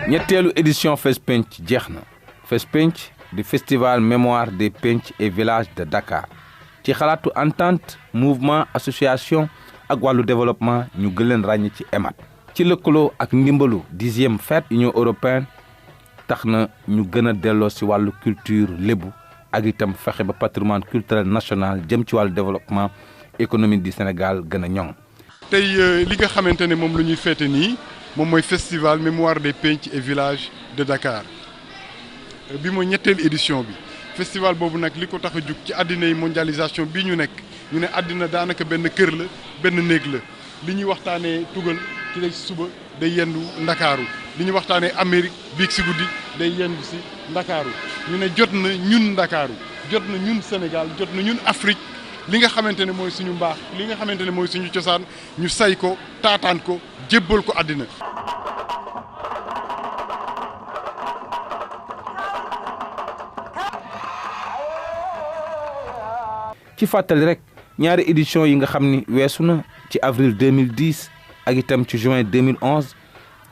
ñetteelu édition FESPENC jeex na FESPENC di festival mémoire des penc et villages de Dakar ci xalaatu entente mouvement association ak wàllu développement ñu gën leen ràññi ci EMAD ci lëkkaloo ak ndimbalu 10e fête Union européenne tax na ñu gën a delloo si wàllu culture lébu ak itam fexe ba patrimoine culturel national jëm ci wàllu développement économique du Sénégal gën a ñoŋ. tey li nga xamante ne moom la ñuy féete nii moom mooy festival mémoire des penc et villages de Dakar bi mooy ñetteelu édition bi festival boobu nag li ko tax a jug ci àddina yi mondialisation bii ñu nekk ñu ne àddina daanaka benn kër la benn néeg la li ñuy waxtaanee tugal ci lay suba day yendu Ndakaaru li ñuy waxtaanee Amérique biig si guddi day yendu si Ndakaaru ñu ne jot na ñun Ndakaaru jot na ñun Sénégal jot na ñun Afrique li nga xamante ne mooy suñu mbaax li nga xamante ne mooy suñu cosaan ñu say ko taataan ko jébbal ko àddina. ci fàttali rek ñaari édition yi nga xam ni weesu na ci avril 2010 ak itam ci juin 2011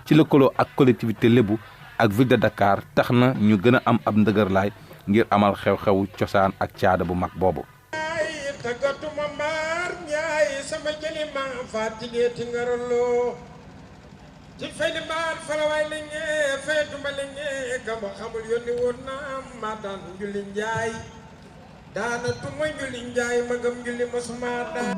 ci lëkkaloo ak collectivité lébu ak ville de Dakar tax na ñu gën a am ab ndëgërlaay ngir amal xew-xewu cosaan ak caada bu mag boobu. tagatuma mbaar ñaay sama jëli ma fatige ti ngarolo ci fayli mbaar falawaay leñe faytuma leñe gamba xamul yónni woon na ma daan julli njaay daana tuma julli njaay magam julli mosuma daan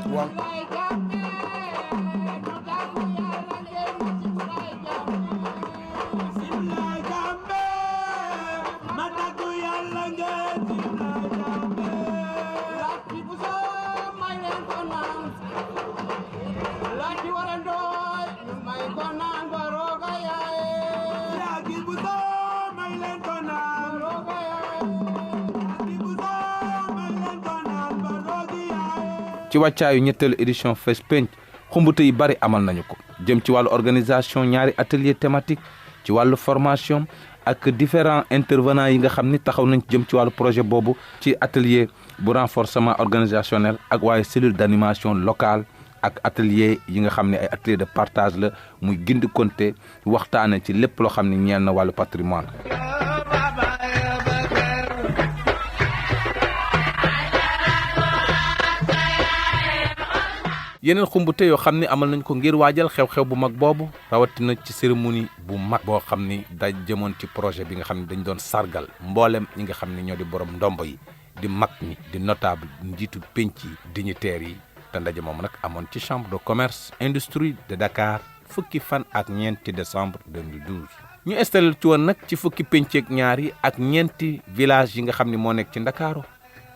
ci wàccaayu ñetteelu édition FESPENC xumbute yi bari amal nañu ko jëm ci wàllu organisation ñaari atelier thématique ci wàllu formation ak différents intervenants yi nga xam ni taxaw nañ jëm ci wàllu projet boobu ci atelier bu renforcement organisationnel ak waaye cellule d'animation locale ak atelier yi nga xam ne ay atelier de partage la muy gindi konte waxtaane ci lépp loo xam ne ñeel na wàllu patrimoine. yeneen xumbute yoo xam ne amal nañ ko ngir waajal xew-xew bu mag boobu rawatina ci cérémonie bu mag boo xam ni daj jëmoon ci projet bi nga xam ne dañ doon sargal mboolem ñi nga xam ne ñoo di borom ndombo yi di mag ñi di notable njiitu penc yi dignitaires yi te ndaje moom nag amoon ci chambre de commerce industrie de Dakar fukki fan ak ñeenti décembre 2012 ñu installé ci woon nag ci fukki penc ak ñaar yi ak ñeenti village yi nga xam ne moo nekk ci Ndakaaru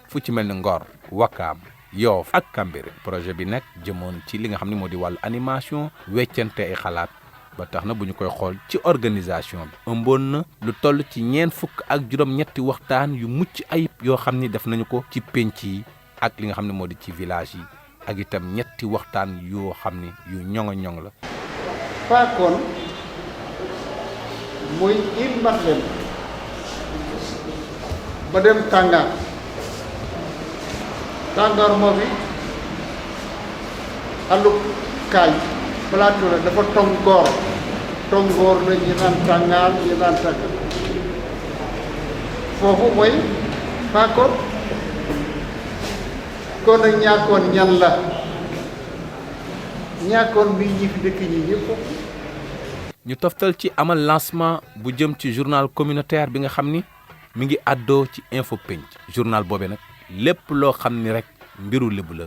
fu ci mel ni Ngor Wakaam Yoff ak Cambérène projet bi nag jëmoon ci li nga xam ne moo di wàllu animation weccante ay xalaat ba tax na bu ñu koy xool ci organisation bi ëmboon na lu toll ci fukk ak juróom-ñetti waxtaan yu mucc ayib yoo xam ni def nañu ko ci penc yi ak li nga xam ne moo di ci village yi ak itam ñetti waxtaan yoo xam ni yu ñoŋo ñoŋ la. Fakkoon muy il Matlem ba dem tàngaar moo fi àllu kaay plateau la dafa tongoor la ñu naan tàngaar ñu naan tàngaar foofu mooy Fakkoon kon nag ñàkkoon ñan la ñàkkoon bi ñi fi dëkk ñi ñëpp. ñu toftal ci amal lancement bu jëm ci journal communautaire bi nga xam ni mi ngi àddoo ci info penc journal boobee nag lépp loo xam ni rek mbiru lébu la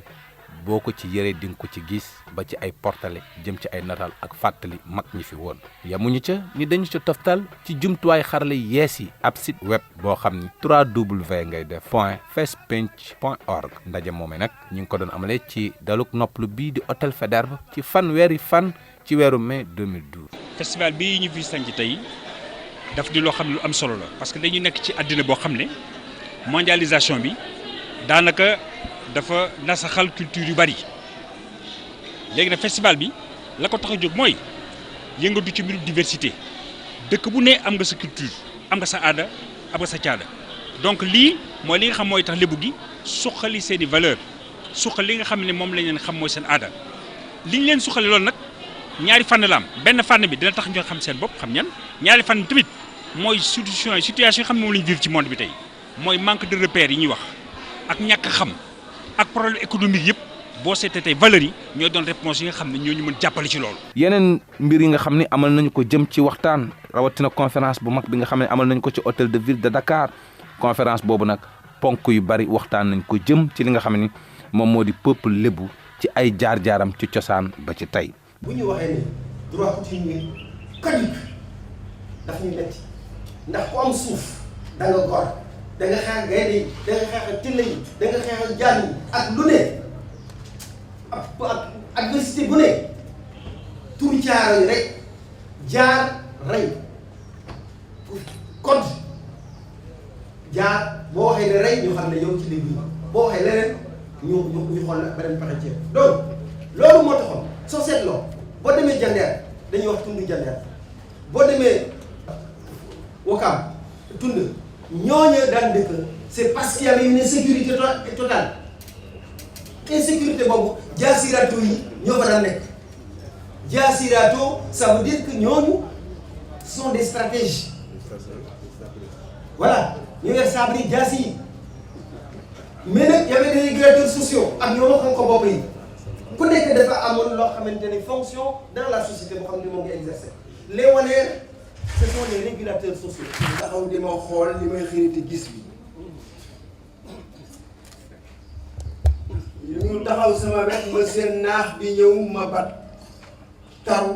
boo ko ci yëree di nga ko ci gis ba ci ay portale jëm ci ay nataal ak fàttali mag ñi fi woon yamuñu ca ni dañu ca toftal ci jumtuwaay xarala yees yi ab site web boo xam ni 3W ngay def .fespenc.org ndaje moomee nag ñu ngi ko doon amalee ci daluk noppalu bii di hôtel Faidherbe ci fanweeri fan ci weeru mai 2012. festival bii ñu fi sanc tey daf di loo xam ne lu am solo la parce que dañu nekk ci àddina boo xam ne mondialisation bi daanaka dafa nasaxal culture yu bari léegi nag festival bi la ko tax a jóg mooy yëngatu ci mbirum diversité dëkk bu ne am nga sa culture am nga sa aada am nga sa caada donc lii mooy li nga xam mooy tax lébu gi suqali seen i valeur suqali li nga xam ne moom lañ leen xam mooy seen aada li ñu leen suqali loolu nag ñaari fànn la am benn fànn bi dina tax ñu xam seen bopp xam ñan ñaari fànn bi tamit mooy situation yi xam ne moom la ñu vivre ci monde bi tey mooy manque de repères yi ñuy wax ak ñàkk xam ak problème économique yëpp boo seetee tey valeurs yi ñooy doon réponse yi nga xam ne ñoo ñu mën jàppale ci loolu. yeneen mbir yi nga xam ne amal nañu ko jëm ci waxtaan rawatina conférence bu mag bi nga xam ne amal nañu ko ci hôtel de ville de Dakar conférence boobu nag ponk yu bari waxtaan nañ ko jëm ci li nga xam ne moom moo di peuple lébu ci ay jaar-jaaram ci cosaan ba ci tey. bu ñu waxee ne droit coutumier caduc daf ñu metti ndax ku am suuf da nga gor da nga xeex gaynde yi da nga xeex ak tilla yi da nga xeex ak jaan yi ak lu ne ak adversité bu ne turu caaro yi rek jaar rey code jaar boo waxee ne rey ñu xam ne yow ci léegi boo waxee leneen ñu xool beneen pexe ci donc loolu moo taxoon soo seetloo boo demee Jandeer dañuy wax tund Jandeer boo demee Wakam tund ñooñu daan dëkk c'est parce qu'il y avait une insécurité totale insécurité boobu jaasirato yi ñoo fa daan nekk jaasirato ça veut dire que ñooñu sont des stratèges voilà ñu yor sabre yi jaasi yi mais nag y avait des régulateurs sociaux ak ñoo waxoon ko bopp yi ku nekk dafa amoon loo xamante ne fonction dans la société boo xam ne moom nga exercer les waneer ce sont les régulateurs sociaux. taxaw di ma xool li may xiriti gis bi ñu taxaw sama wet ma seen naax bi ñëw ma bat taru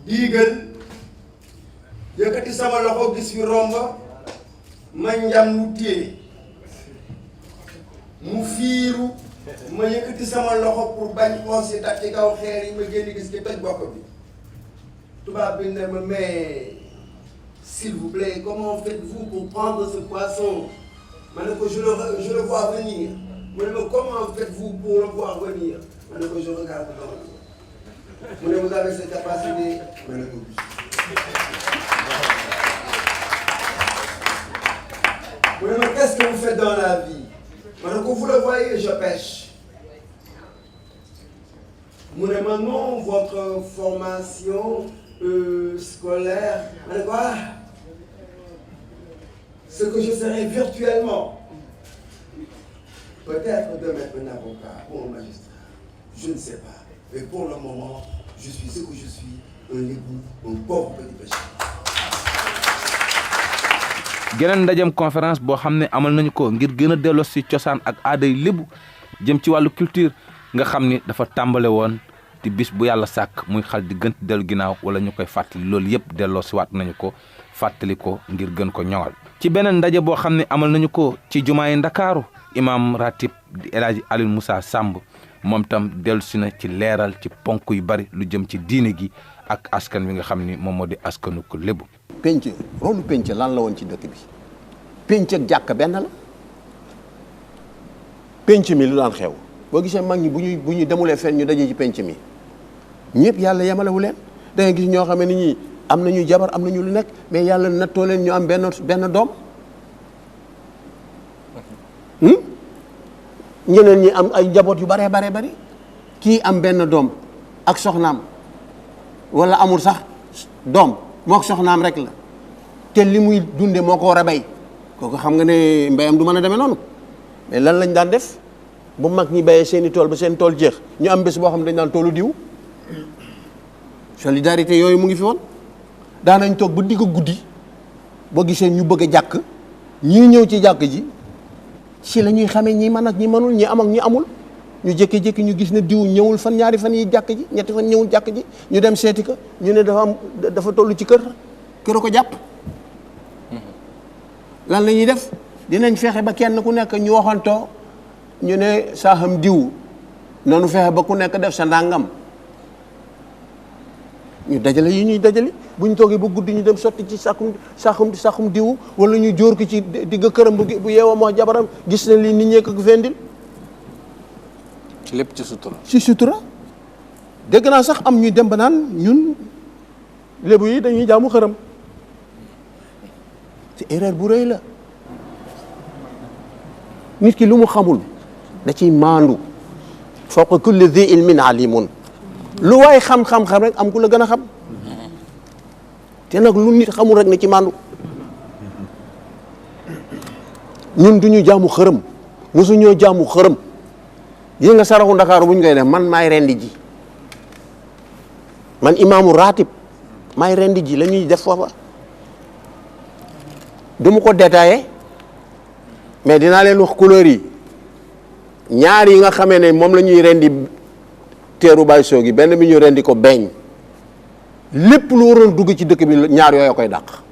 diigal yëkkati sama loxo gis bi romb ma njam mu téye mu fiiru ma yëkkati sama loxo pour bañ xoos yi tak ci kaw xeer yi ma génn gis ki toj bopp bi tubaab bi ne ma mais s'il vous plaît comment faites-vous pour prendre ce poisson ma ne ko je le vois venir mu ne ma comment faites-vous pour le voir venir ma ne ko je regarde mu ne vous avez cette capacité ma ne ko oui mu ne ma qu'est-ce que vous faites dans la vie ma ne ko vous le voyez je pêche mu ne ma non votre formation scolaire ma ne ko ce que je serai virtuellement peut-être demain un avocat ou un magistrat je ne sais pas mais pour le moment je suis ce que je suis un lébu un pauvre petit pêcheur. geneen ndajem conférence boo xam ne amal nañu ko ngir gën a delloo si cosaan ak aaday lébu jëm ci wàllu culture nga xam ni dafa tàmbale woon di bis bu yàlla sàkk muy xal di gën dellu ginnaaw wala ñu koy fàttali loolu yëpp delloo si waat nañu ko fàttali ko ngir gën ko ñoŋal. ci beneen ndaje boo xam ne amal nañu ko ci jumaay Ndakaaru imam ratib di El Hadji Alioune Moussa Samb moom tam dellu si na ci leeral ci ponk yu bari lu jëm ci diine gi ak askan wi nga xam ni moom moo di askanu ko lébu. penc rôle penc lan la woon ci dëkk bi penc ak jàkk benn la penc mi lu daan xew boo gisee mag ñi bu ñuy demulee fenn ñu daje ci penc mi ñëpp yàlla yemalewu leen da ngay gis ñoo xam ne ni am nañu jabar am nañu lu nekk mais yàlla nattoo leen ñu am benn doom ñeneen ñi am ay njaboot yu bare bari kii am benn doom ak soxnaam wala amul sax doom moo ko soxnaam rek la te li muy dunde moo ko war a bay kooku xam nga ne mbéyam du mën a demee noonu mais lan lañ daan def bu mag ñi béyee seeni tool ba seen tool jeex ñu am bés boo xam ne dañ daan toolu diw solidarité yooyu mu ngi fi woon daanañ toog ba digg guddi boo gisee ñu bëgg a jàkk ñii ñëw ci jàkk ji si la ñuy xamee ñi mën ak ñi mënul ñi am ak ñi amul ñu jékki-jékki ñu gis ne diw ñëwul fan ñaari fan yi jàkk ji ñetti fan ñëwul jàkk ji ñu dem seeti ko ñu ne dafa toll ci kër ko jàpp lan la ñuy def dinañ fexe ba kenn ku nekk ñu waxantoo ñu ne saa xam diw noonu fexe ba ku nekk def sa ndàngam ñu dajale yi ñuy dajale bu ñu toogee ba guddi ñu dem sotti ci saxum diw wala ñu jóor ko ci digg këram bu yeewoo moo jabaram gis na lii nit ñee ko fendil ci lépp ci sutura dégg naa sax am ñuy dem ba naan ñun lébu yi dañuy jaamu xërëm ci erreur bu rëy la nit ki lu mu xamul da ciy maandu fawqa kulli dhi ilmin alimun lu waay xam-xam rek am ku la gën a xam te nag lu nit xamul rek ne ci màndu ñun du ñu jaamu xërëm mosu ñoo jaamu xërëm yi nga saraxu Ndakaaru bu ñu koy def man maay rendi ji man imaamu ratib maay rendi ji la ñuy def foofa du ma ko détaillé mais dinaa leen wax couleur yi ñaar yi nga xamee ne moom la ñuy rendi teeru Baye Sogui benn bi ñu rendi ko beeñ lépp lu waroon dugg ci dëkk bi ñaar yooyu koy dàq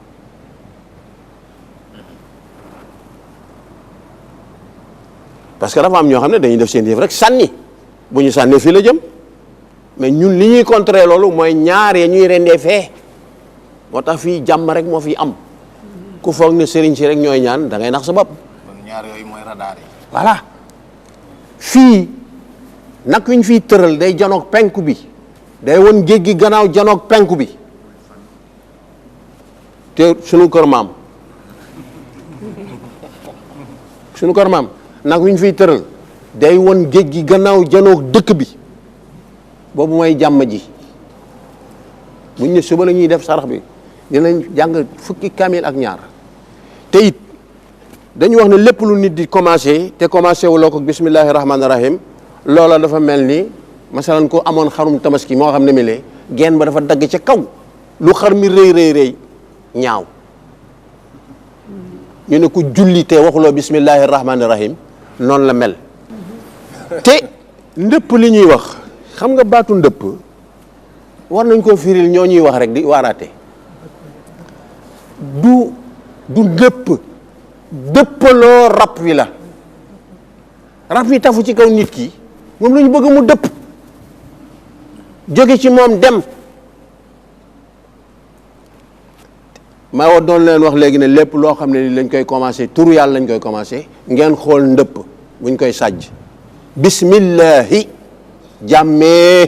parce que dafa am ñoo xam ne dañuy def seen yëf rek sànni bu ñu sànnee fii la jëm mais ñun li ñuy contrer loolu mooy ñaar ya ñuy rendee fee moo tax fii jàmm rek moo fi am ku foog ne sëriñ si rek ñooy ñaan da ngay nax sa bopp. kon ñaar yooyu mooy radar yi. voilà fii nag wi ñu fiy tëral day janoog penku bi day won géej gi gannaaw janoog penku bi te sunu kër maam nag wi ñu fiy tëral day won géej gi gannaaw janoog dëkk bi boobu mooy jàmm ji buñ ne suba la ñuy def sarax bi dinañ jàng fukki kamil ak ñaar te it dañu wax ne lépp lu nit di commencé te commencé wuloo ko bismillahi rahmaani rahim loola dafa mel ni masalan ko amoon xarum tabaski moo xam ne mi lee genn ba dafa dagg ca kaw lu xar mi rëy ñaaw ñu ne ku julli te waxuloo bismillahi rahmaani rahim noonu la mel te ndëpp li ñuy wax xam nga baatu ndëpp war nañ koo firil ñoo ñuy wax rek di waaraate du ndëpp dëppaloo rab wi la rab wi tafu ci kaw nit ki moom la ñu bëgg mu dëpp jóge ci moom dem maa wa doon leen wax léegi ne lépp loo xam ne ni lañ koy commencé turu yàlla lañ koy commencé ngeen xool ndëpp buñ koy sàjj bismillahi jàmmee.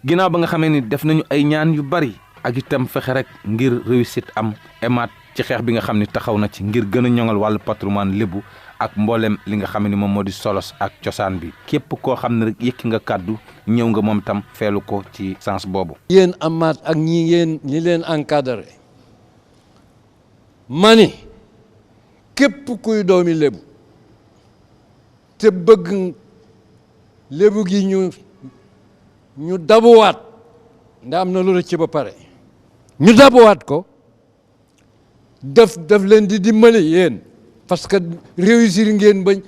ginnaaw ba nga xamee ni def nañu ay ñaan yu bari ak itam fexe rek ngir réussite am emaat ci xeex bi nga xam ni taxaw na ci ngir gën a ñoŋal wàllu patrimoine lébu ak mboolem li nga xam ne moom moo di solos ak cosaan bi képp koo xam ne rek yëkki nga kàddu ñëw nga moom tam feelu ko ci sens boobu. yéen amaat ak ñi leen encadré mani képp kuy doomi lébu te bëgg lébu gi ñu dabuwaat nda am na lu rëcc ba pare ñu dabuwaat ko daf leen di dimbali yéen parce que réussir ngeen bañ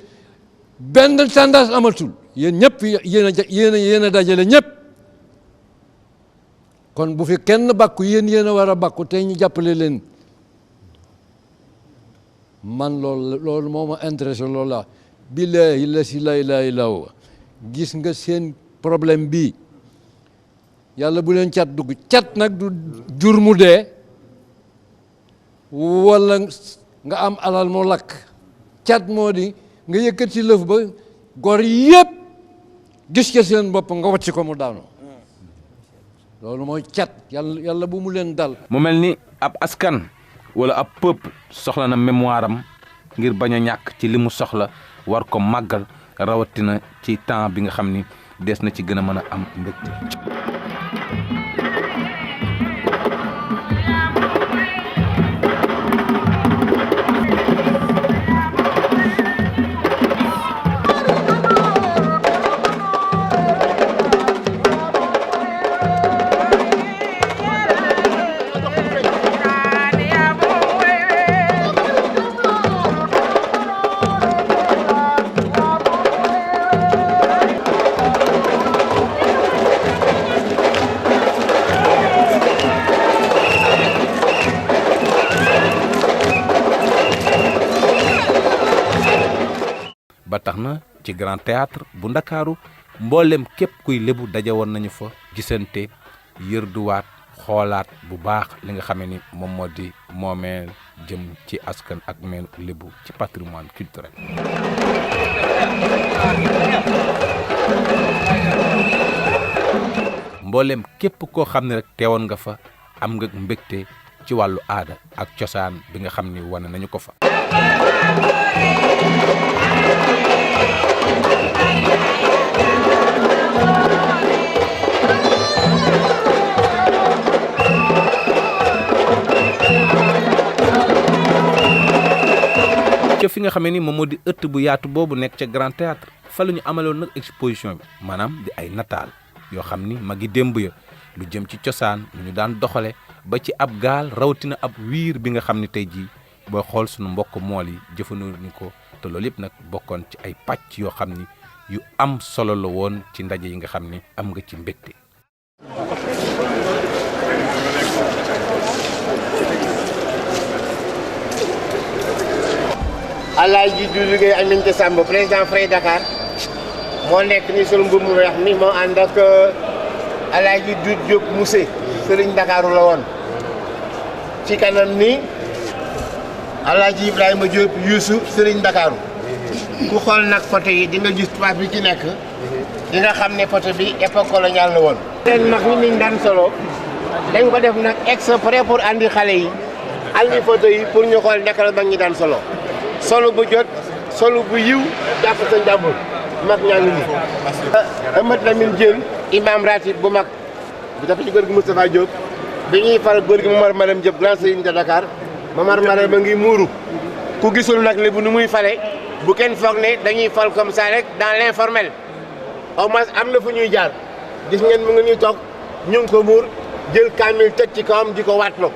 benn tendance amatul yéen ñëpp yéen a dajale ñëpp kon bu fi kenn bàkku yéen a war a bàkku te ñu jàppale leen man loolu moo ma intéressé loolu la billahi la si lay lay law gis nga seen problème bii yàlla bu leen cat dugg cat nag du jur mu dee wala nga am alal moo lakk cat moo di nga yëkkati lëf ba gor yëpp gis ke seen bopp nga wacc ko mu daanu loolu mooy cat yàlla bu mu leen dal. mu mel ni ab askan wala ab peuple soxla na mémoire am ngir bañ a ñàkk ci li mu soxla war ko màggal rawatina ci temps bi nga xam ni des na ci gën a mën a am mbégte. ba tax na ci grand théâtre bu ndakaaru mboolem képp kuy lébu daje woon nañu fa gisante yërduwaat xoolaat bu baax li nga xamee ni moom moo di moomeel jëm ci askan ak meenu lébu ci patrimoine culturel. mboolem képp koo xam ne rek teewoon nga fa am nga mbégte ci wàllu aada ak cosaan bi nga xam ni wane nañu ko fa. nga xamee ni moom moo di ëtt bu yaatu boobu nekk ca Grand Théâtre fa la ñu amaloon nag exposition bi maanaam di ay nataal yoo xam ni magi démb ya lu jëm ci cosaan lu ñu daan doxale ba ci ab gaal rawatina ab wiir bi nga xam ni tey jii booy xool suñu mbokk mool yi jëfandikoo ko te loolu yëpp nag bokkoon ci ay pàcc yoo xam ni yu am solo la woon ci ndaje yi nga xam ni am nga ci mbégte. Alaaji du liggéey Aminata Samb président Frey Dakar moo nekk ni sol mbubb mu weex mi moo ànd ak Alaaji du Diop Moussé Sëriñ Dakaru la woon ci kanam ni Alaaji Ibrahima Diop Youssou Sëriñ Dakaru ku xool nag photo yi di nga gis tubaab bi ci nekk di nga xam ne photo bi époque coloniale la woon. leen mag ñi niñ daan solo dañ ko def nag exprès pour andi xale yi andi photo yi pour ñu xool naka la mag ñi daan solo bu jot solo bu yiw jàpp sa njàmbur mag ñaa ngi nii. Amat Lamine Diène imam ratib bu mag bu dafa ci góor gi Moustapha Diop bi ñuy fal góor gi Momar Maram Diop grand sëriñ de Dakar Momar Maram ba ngi muuru ku gisul nag li bu nu muy fale bu kenn foog ne dañuy fal comme ça rek dans l'informel au moins am na fu ñuy jaar gis ngeen mu ngi ñuy toog ñu ngi ko muur jël kaamil teg ci kawam di ko waatloo.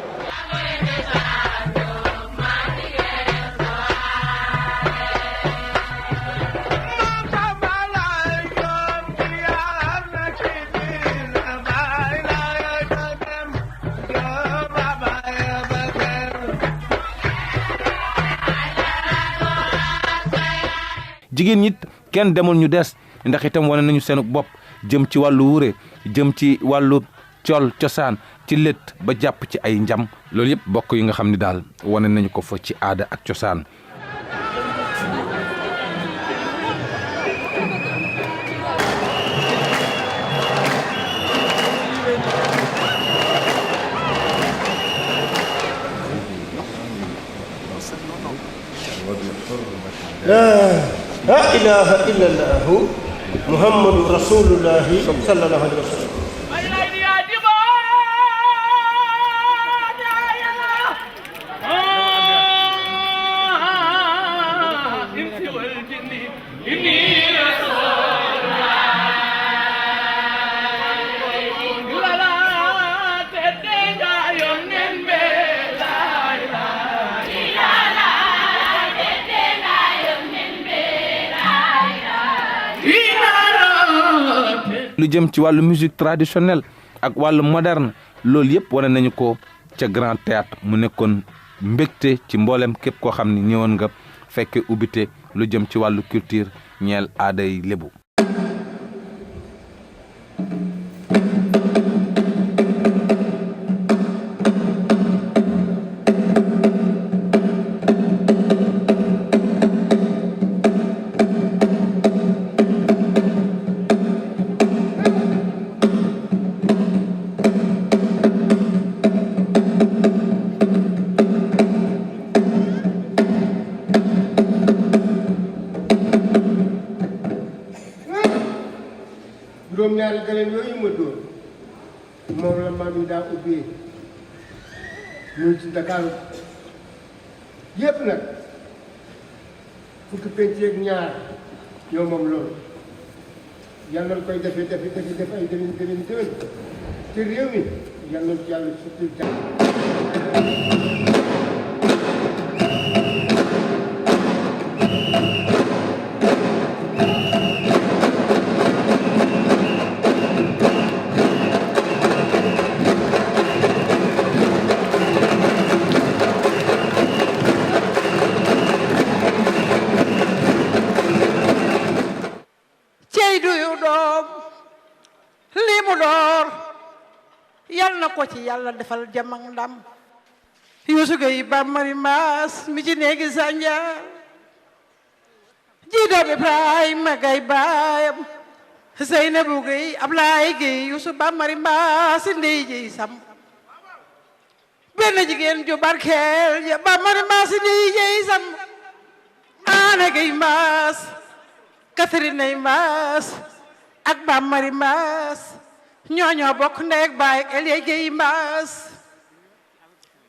jigéen ñi kenn demul ñu des ndax itam wane nañu seen bopp jëm ci wàllu wuure jëm ci wàllu col cosaan ci létt ba jàpp ci ay njam loolu yëpp bokk yi nga xam ni daal wane nañu ko fa ci aada ak cosaan. لا إله إلا الله محمد رسول الله صلى الله عليه وسلم. lu jëm ci wàllu musique traditionnelle ak wàllu moderne loolu yëpp wane nañu ko ca Grand Théâtre mu nekkoon mbégte ci mboolem képp koo xam ni ñëwoon nga fekke ubbite lu jëm ci wàllu culture ñeel aaday lébu. juróom-ñaari galeen yooyu ma dóor moom la maam yi daa ubbee ñun ci Dakar yépp nag fukki penc ak ñaar ñoo moom loolu yàlla na koy def ay déwén ci réew mi yàlla na ci yàlla surtout ko ci yàlla defal jàmm ak ndam Youssou Gueye ba mari maas mi ci néegi Sandial ji doom Ibrahima Gaye baayam Seynabou Gueye Ablaye Gueye Youssou ba mari maas ndey ji sam benn jigéen ju barkeel ja ba mari maas ndey ji sam Ana Gueye maas Catherine maas ak ba mari maas ñooñoo bokk ndey ak baay ak Elie Gueye Mbaas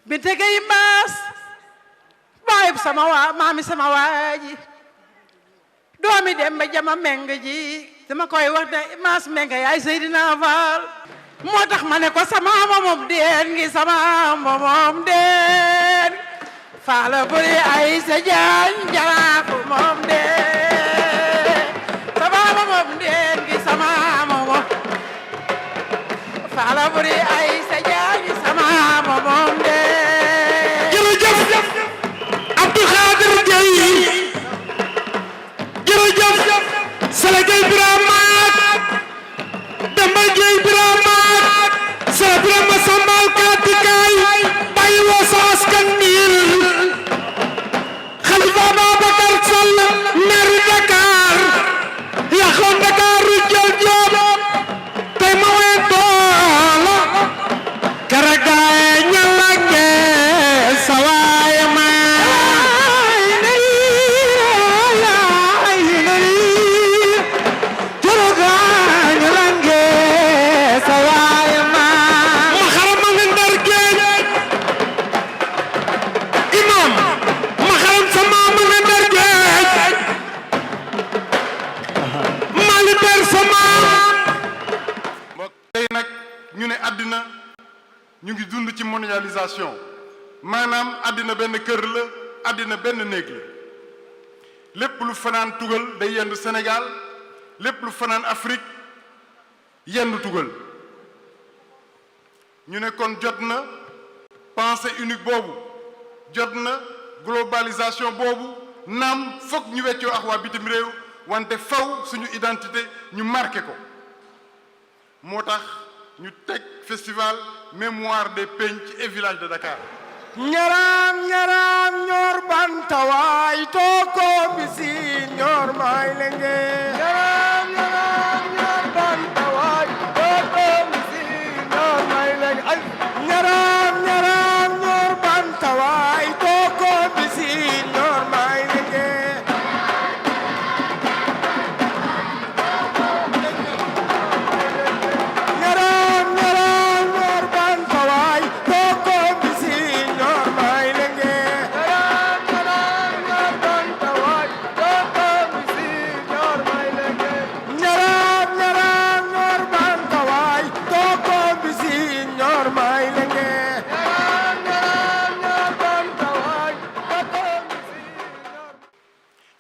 Binte Gueye Mbaas ba baayub sama waa maami sama waaji doomi dem ba jama meng ji dama koy wax ne maas meng yaay Seydina Fall moo tax ma ne ko sama moom deen ngi sama moom deen Faala buri ay sa jaañ jaraaku moom deen sama moom deen ngi sama moom Faala buri ay sa jaañ sama moom deen jërëjëf Abdou Khadir Gueye jërëjëf Sele Gueye Birama Demba Gueye Birama Sele Birama Sambal Katikaay bàyyi woo sa askan niil Khalifa Babacar Sall maire Dakar yaxoon Dakar jël joob tey ma wee doola kere gaay ñalange sa waaye ma ñu ngi dund ci mondialisation maanaam àddina benn kër la àddina benn néeg la lépp lu fanaan tugal day yendu Sénégal lépp lu fanaan Afrique yendu tugal ñu ne kon jot na pensée unique boobu jot na globalisation boobu naam foog ñu weccoo ak waa bitim réew wante faw suñu identité ñu marqué ko moo tax ñu teg festival mémoire des penc et villages de Dakar. ñaram ñaram ñor bantawaay toko bisi ñor may lenge ñaram ñaram ñor bantawaay toko bisi ñor may lenge ay ñaram ñaram ñor bantawaay toko bisi ñor may lenge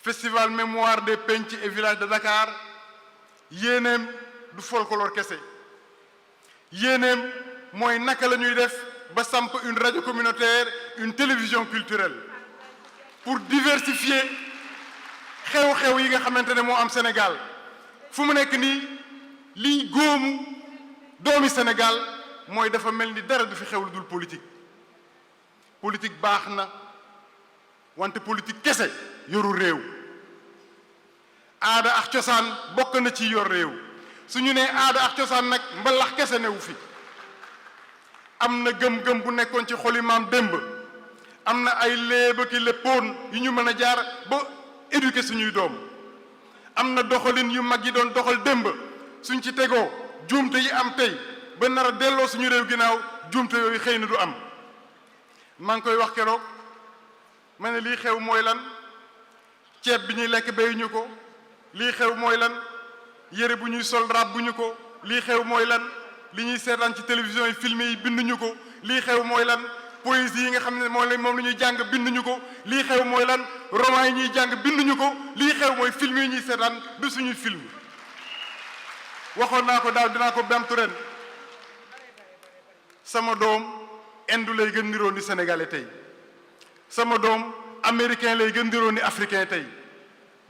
Festival mémoire des penc et villages de Dakar yéeneem du folklore kese yéeneem mooy naka la ñuy def ba samp une radio communautaire une télévision culturelle pour diversifier xew-xew yi nga xamante ne moo am Sénégal fu mu nekk nii liy góomu doomi Sénégal mooy dafa mel ni dara du fi xew lu dul politique politique baax na wante politique kese yoru réew aada ak cosaan bokk na ci yor réew su ñu nee aada ak cosaan nag mbalax kese newu fi am na gëm-gëm bu nekkoon ci xoli maam démb am na ay léeba ki léppoon yu ñu mën a jaar ba éduquer suñuy doom am na doxalin yu mag yi doon doxal démb suñ ci tegoo juumte yi am tey ba nar a delloo suñu réew ginnaaw juumte yooyu xëy na du am maa ngi koy wax keroog ma ne lii xew mooy lan ceeb bi ñuy lekk béyuñu ko lii xew mooy lan yére bu ñuy sol rab buñu ko lii xew mooy lan li ñuy seetaan ci télévision yi film yi binduñu ko lii xew mooy lan poésie yi nga xam ne moom la ñuy jàng binduñu ko lii xew mooy lan roman yi ñuy jàng binduñu ko lii xew mooy film yi ñuy seetaan du suñuy film waxoon naa ko daaw dinaa ko bamtu ren sama doom indu lay gën niroo ni sénégalais tey sama doom américain lay gën niroo ni africain tey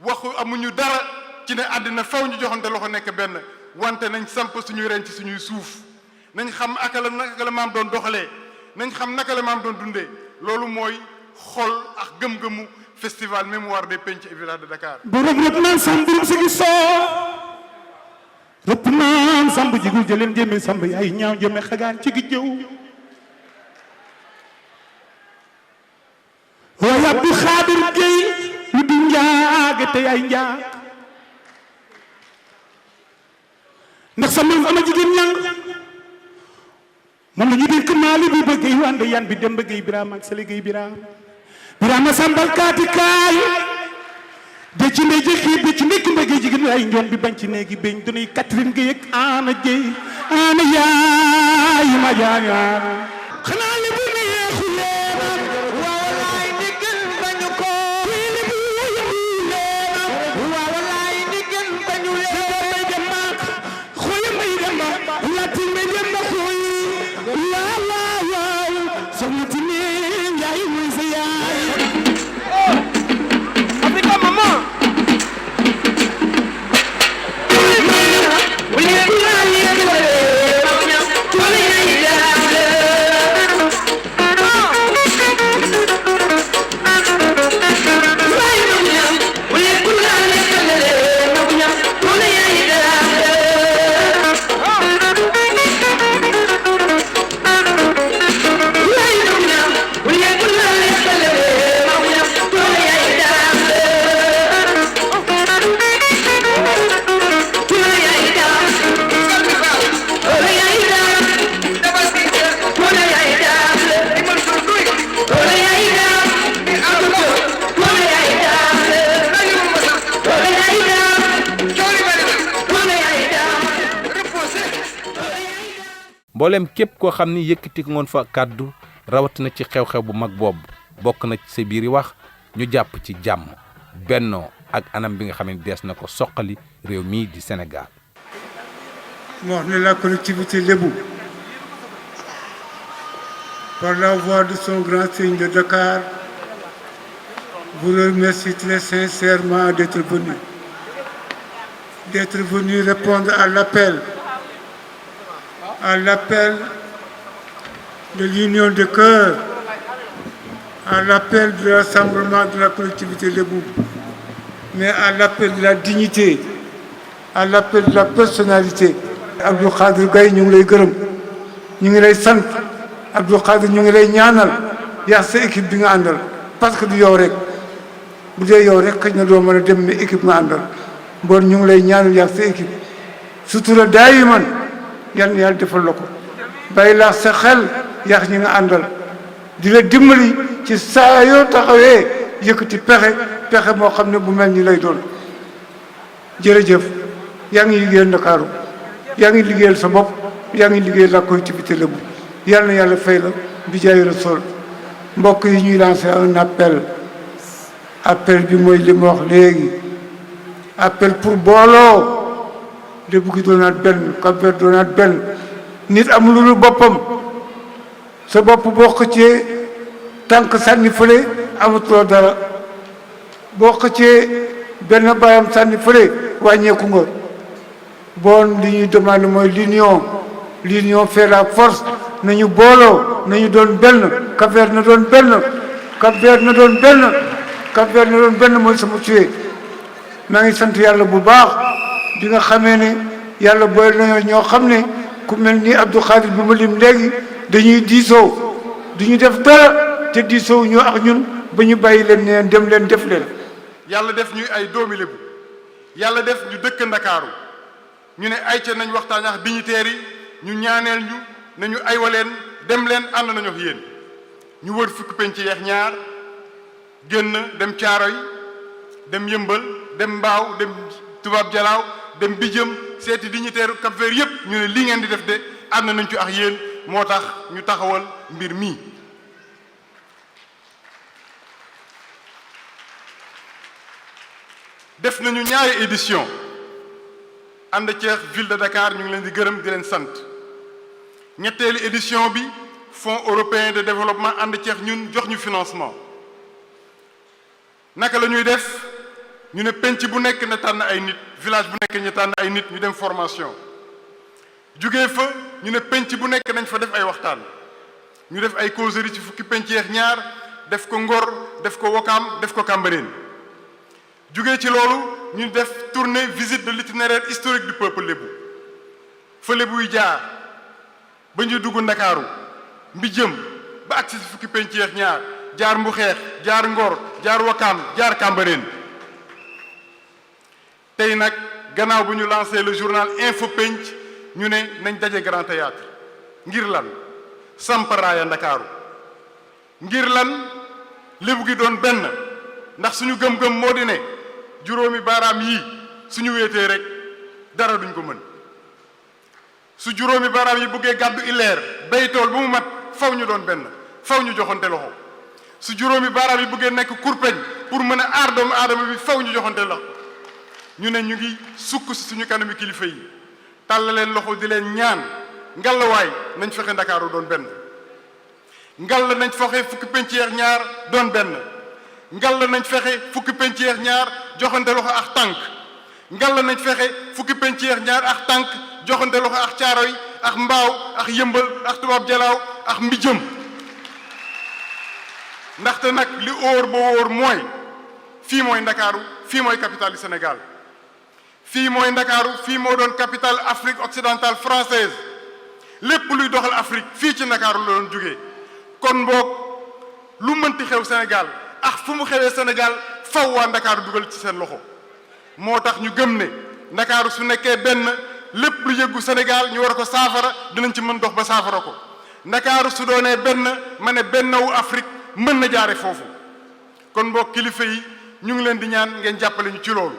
waxu amuñu dara ci ne àddina faw ñu joxante loxo nekk benn wante nañ samp suñuy ren ci suñuy suuf nañ xam naka la maam doon doxalee nañ xam naka la maam doon dundee loolu mooy xol ak gëm-gëmu festival mémoire des penc et villages de Dakar. borom rëpp naan samb burum si gis soo rëpp naan samb jigul jëleen jëme samb yaay ñaaw jëme xagaan ci gi jëw waaye Abdou Khadir Gueye lu di njaag te yaay njaag ndax sa maam ama jigéen ñang moom la ñu dénk maali bi ba Gueye wande yan bi dem ba Gueye Birama ak Sele Gueye Birama birama sambal kaati kaay de ci ndey ji xiib bi ci ndekki mbége jigéen ay ñoom bi bañ ci néegi beñ dunuy Catherine Gueye ak Ana Gueye ana yaay ma jaañaan xanaa li bu neexu leena waawalaay ndiggal bañu ko li bu leena waawalaay ndiggal bañu leena may dem ma xooy may dem ma lati may dem ma xooy laa laa waaw soxna ti ne njaay muy sa yaay Africa maman mboolem képp koo xam ni yëkkati ngoon fa kàddu rawatina ci xew-xew bu mag boobu bokk na ci sa biir yi wax ñu jàpp ci jàmm bennoo ak anam bi nga xam ne dees na ko soqali réew mii di Sénégal. moo wax ne la collectivité Lébou par la voix de son grand seigneur de Dakar vous remercie très sincèrement d'être venu répondre à l'appel de l'union de cœur, à l'appel de rassemblement de la collectivité Lébou, mais à l'appel de la dignité, à l'appel de la personnalité. Abdou Khadir Gaye ñu ngi lay gërëm ñu ngi lay sant Abdou Khadir ñu ngi lay ñaanal yaa sa équipe bi nga àndal parce que du yow rek bu dee yow rek xëy na doo mën a dem mais équipe nga àndal bon ñu ngi lay ñaanal yaa sa équipe sutura daayiman yal na yàlla defal la ko bàyyi laa sa xel yàq ñi nga àndal di la dimbali ci saa yoo taxawee yëkkati pexe moo xam ne bu mel ni lay doon jërëjëf yaa ngi liggéeyal Ndakaaru yaa ngi liggéeyal sa bopp yaa ngi liggéeyal la collectivité Lébou yal na yàlla fay la bi jaay Rasuul mbokk yi ñuy lancé un appel bi mooy li ma wax léegi appel pour booloo Lébou gi doonaat benn Cap-Vert doonaat benn nit amul lu boppam sa bopp boo xëccee tànk sànni fële amatuloo dara boo xëccee benn baayam sànni fële wàññeeku nga bon li ñuy demandé mooy l'union fait la force nañu booloo nañu doon benn Cap-Vert na doon benn Cap-Vert na doon benn Cap-Vert na doon benn mooy sama tuyee maa ngi sant yàlla bu baax bi nga xamee ne yàlla boole nañoo ñoo xam ne ku mel ni Abdou Khadir bi ma lim léegi dañuy diisoo duñu def dara te diisoo ñoo ak ñun ba ñu bàyyi leen neen dem leen def leen. yàlla def ñuy ay doomi Lébou yàlla def ñu dëkk Ndakaaru ñu ne ay ca nañ waxtaan ak dignitaires yi ñu ñaaneel ñu nañu aywaleen dem leen ànd nañu ak yéen ñu wër fukki penc yeex ñaar génn dem Caaroy dem Yëmbal dem Mbaaw dem Tubaab Jalaaw dem Bijëm seeti dignitaire Cap-Vert yépp ñu ne li ngeen di def de ànd nañ ci ak yéen moo tax ñu taxawal mbir mii. def nañu ñaari édition ànd ceex ville de Dakar ñu ngi leen di gërëm di leen sant ñetteelu édition bi fonds européen de développement ànd ceex ñun jox ñu financement naka la ñuy def ñu ne penc bu nekk na tànn ay nit village bu nekk ñu tànn ay nit ñu dem formation jugee fa ñu ne penc bu nekk nañ fa def ay waxtaan ñu def ay causerie ci fukki penc yeex ñaar def ko Ngor def ko Wokam def ko Cambérène jugee ci loolu ñu def tournée visite de l'itinéraire historique du peuple Lébou fa Lébou yi jaar ba ñu dugg Ndakaaru Mbijëm ba agsi si fukki penc yeex ñaar jaar Mbuxeex jaar Ngor jaar Wokam jaar Cambérène tey nag gannaaw bu ñu lancé le journal Info Penc ñu ne nañ daje Grand Théâtre ngir lan samp raaya Ndakaaru ngir lan lébu gi doon benn ndax suñu gëm-gëm moo di ne juróomi baaraam yii suñu wéetee rek dara duñ ko mën su juróomi baaraam yi bëggee gàddu illeer bay tool bu mu mat faw ñu doon benn faw ñu joxante loxo su juróomi baaraam yi bëggee nekk kurpeñ pour mën a aar doomu aadama bi faw ñu joxante loxo ñu ne ñu ngi sukk si suñu kanami kilifa yi tàll leen loxo di leen ñaan ngalawaay nañ fexe ndakaaru doon benn ngal nañ fexe fukki penc yeex ñaar doon benn ngal nañ fexe fukki penc yeex ñaar joxante loxo ak tànk ngal nañ fexe fukki penc yeex ñaar ak tànk joxante loxo ak caaroy ak mbaaw ak yëmbal ak tubaab jalaaw ak mbijëm ndaxte nag li óor ba wóor mooy fii mooy ndakaaru fii mooy capitale du Sénégal fii mooy ndakaaru fii moo doon capitale Afrique occidentale française lépp luy doxal Afrique fii ci ndakaaru la doon jógee kon boog lu mënti xew Sénégal ak fu mu xewee Sénégal faw waa ndakaaru dugal ci seen loxo moo tax ñu gëm ne ndakaaru su nekkee benn lépp lu yëggu Sénégal ñu war ko saafara dinañ ci mën dox ba saafara ko ndakaaru su doonee benn ma ne bennawu Afrique mën na jaare foofu kon mbokk kilifa yi ñu ngi leen di ñaan ngeen jàppale ñu ci loolu.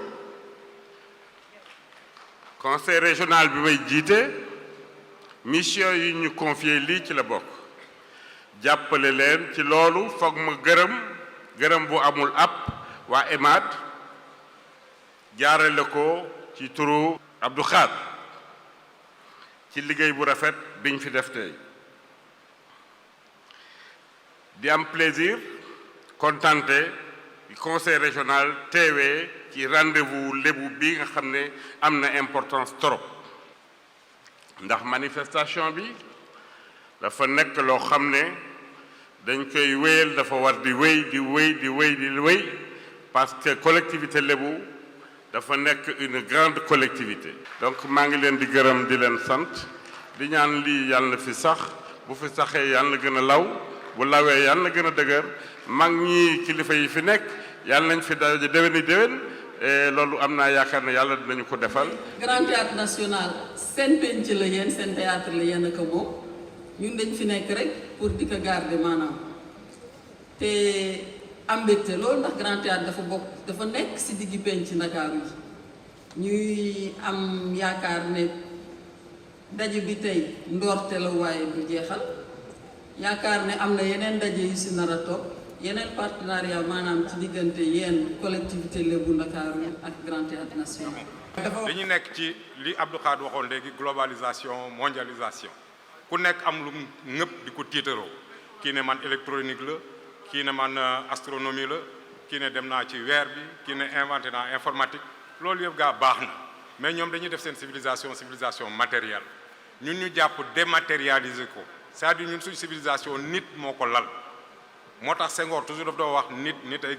conseil régional bi may jiite mission yi ñu confié lii ci la bokk jàppale leen ci loolu foog ma gërëm bu amul app waa EMAD jaarale ko ci turu Abdou Khad ci liggéey bu rafet biñ fi def tey di am plaisir contenté du conseil régional teewee ci rendez-vous lébu bi nga xam ne am na importance trop ndax manifestation bi dafa nekk loo xam ne dañ koy wéyal dafa war di wéy di wéy di wéy di wéy parce que collectivité lébu dafa nekk une grande collectivité. donc maa ngi leen di gërëm di leen sant di ñaan lii yàlla na fi sax bu fi saxee yàlla na gën a law bu lawee yàlla na gën a dëgër mag ñi kilifa yi fi nekk yàlla nañ fi daje déwéni déwén loolu am naa yaakaar ne yàlla dinañu ko defal. Grand Théâtre National seen penc la yéen seen théâtre la yéen ak moom ñun dañ fi nekk rek pour di ko garder maanaam te am mbégte loolu ndax Grand Théâtre dafa nekk si diggi penc Ndakaaru yi ñuy am yaakaar ne daje bi tey ndoorte la waaye du jeexal yaakaar ne am na yeneen daje yu si nar a topp yeneen partenariat maanaam ci diggante yéen collectivité lébu Ndakaaru ak Grand Théâtre National. dañu nekk ci li Abdou Khad waxoon léegi globalisation mondialisation ku nekk am lu ñëpp di ko tiitaroo kii ne man électronique la kii ne man astronomie la kii ne dem naa ci weer bi kii ne inventé naa informatique loolu yëpp gaa baax na mais ñoom dañuy def seen civilisation matérielle ñun ñu jàpp dématérialiser ko c'est-à-dire ñun suñu civilisation nit moo ko lal moo tax Senghor toujours daf doo wax nit ay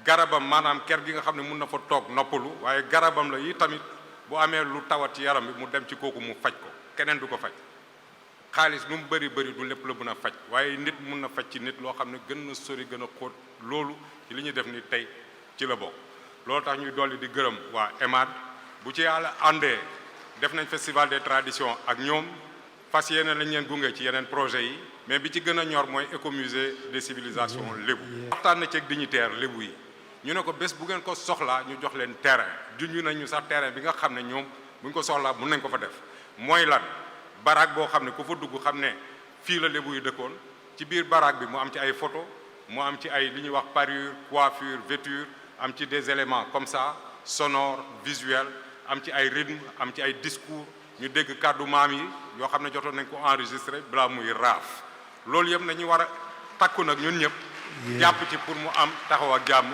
garabam maanaam ker gi nga xam ne mun na fa toog noppalu waaye garabam la yi tamit bu amee lu tawat ci yaram bi mu dem ci kooku mu faj ko keneen du ko faj xaalis lu mu bëri bëri du lépp la mën a faj waaye nit mun na faj ci nit loo xam ne gën na sori gën a xóot loolu ci li ñuy def ni tey ci la bokk loolu tax ñuy dolli di gërëm waa EMAD bu ci yàlla àndee def nañ festival des traditions ak ñoom fas yéene lañ leen gunge ci yeneen projet yi mais bi ci gën a ñor mooy écomusée des civilisations lébu waxtaan na ceeg dignitaire lébu yi ñu ne ko bés bu ngeen ko soxlaa ñu jox leen terrain junj nañu sax terrain bi nga xam ne ñoom bu ñu ko soxlaa mun nañ ko fa def mooy lan baraag boo xam ne ku fa dugg xam ne fii la lébu yi dëkkoon ci biir baraag bi mu am ci ay photo mu am ci ay li ñuy wax parure coiffure vêture am ci des éléments comme ça sonore visuel am ci ay rythme am ci ay discours ñu dégg kàddu maam yi yoo xam ne jotoon nañ ko enregistré balaa muy raaf loolu yëpp nañu war a takku nag ñun ñëpp jàpp ci pour mu am taxaw ak jàmm